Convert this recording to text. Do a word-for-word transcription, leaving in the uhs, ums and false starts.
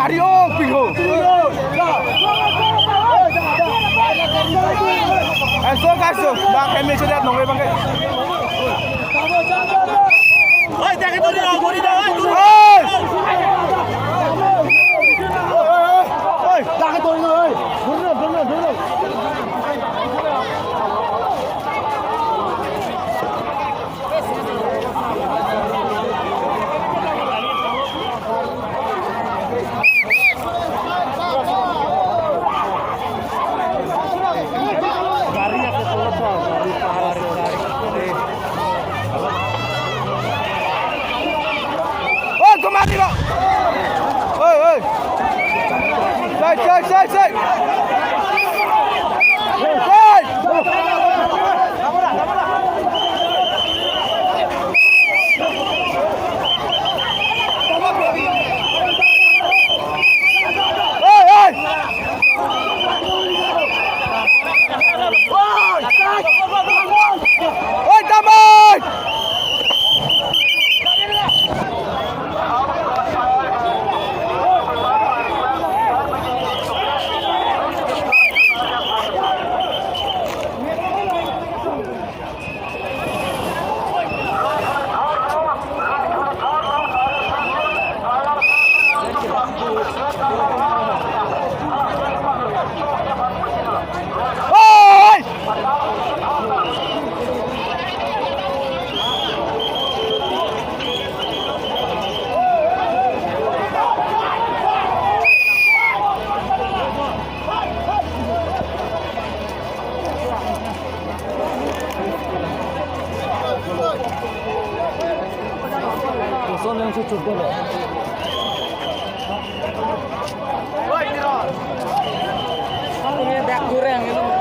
Ari o pingho. Eso kaso, dak kami sudah nongre bangke. Oi, dak itu dia, gori dah, oi, gori. Oi! Oi, dak itu dia, oi. Gori dah, gori dah, gori dah. Oi, kemari, Pak. Oi, oi. Sai, sai, sai, sai. Sai. Oi, oi. Oi, damai. Koson yang cucuk dulu. Ini dak goreng ini.